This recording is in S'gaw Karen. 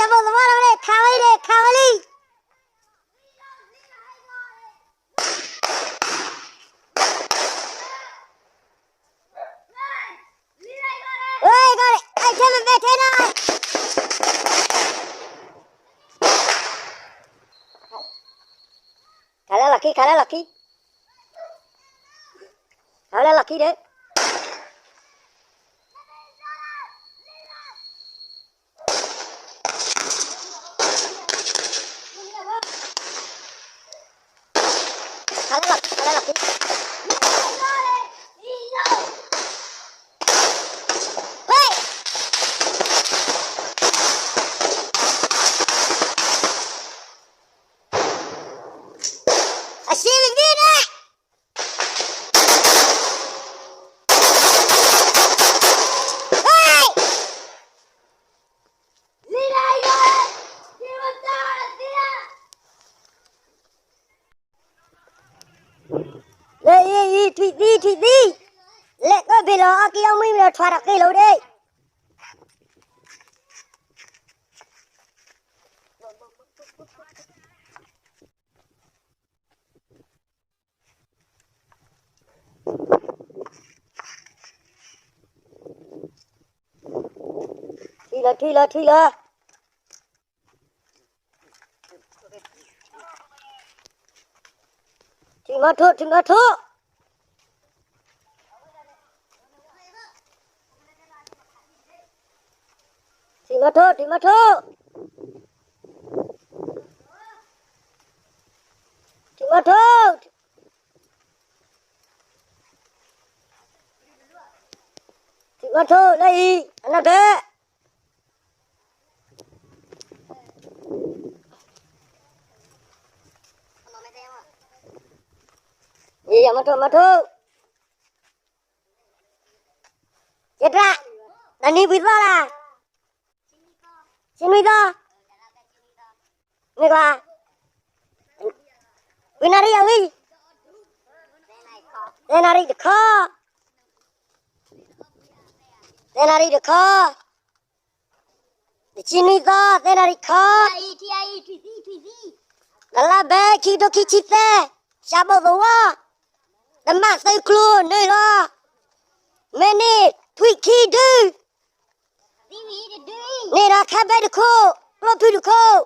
တၢ်ဘိၣ်သဝီလီၤန့ၣ် ခးဝဲလံ ခးဝဲလံ ဝဲကီးန့ၣ် အဲၣ်ထဲမ့ၢ်ဘဲထဲနီၤ ခးလၢလီၢ်ခံ ခးလၢလီၢ်ခံ ခးလၢလီၢ်ခံဒီး ခးလၢလီၢ်ခံ ခးလၢလီၢ်ခံ ဟဲ အစံမ့ၢ်န့ၣ် ဟဲ လၢအံၤအံၤ ထွံၣ်သံ ထွံၣ်သံ လဲၤကီၢ်ဘ့ၣ်လီၤ အီၣ်က့ၤအီၣ်မံမ့ၢ်ဒီးထွါထီၣ်က့ၤလီၤဒ့ၣ် ထံၣ်လီၤ ထံၣ်လီၤ ထံၣ်လီၤ ထံၣ်မီထိ ထံၣ်မီထိ ထံၣ်မီထိ ထံၣ်မီထိ ထံၣ်မီထိ ထံၣ်မီထိ လၢအံၤ အနၢ်ဒၢး ယမီထိ မီထိ ယတၢ် တနံၤပှဲၤသီလၢ် ဆံနွံသီ မ့ၢ်ကွၢ် ဝံနၣ်ရံၣ်အဝံၤ သဲနၣ်ရံၣ်တခီ သဲနၣ်ရံၣ်တခီ တဆံနွံသီ သဲနၣ်ရံၣ်တခီ တလါဘဲ ခံကထိခံဆံသၢ စှၤဘိၣ်သဝီ တမးသုးကျိၤနုာ်လီၤ မ့ၢ်န့ၢ်ထွံၣ်ခံဒု န့ၢ်ဒီးခါဘဲတခိၣ် ကျိဖုတခိၣ်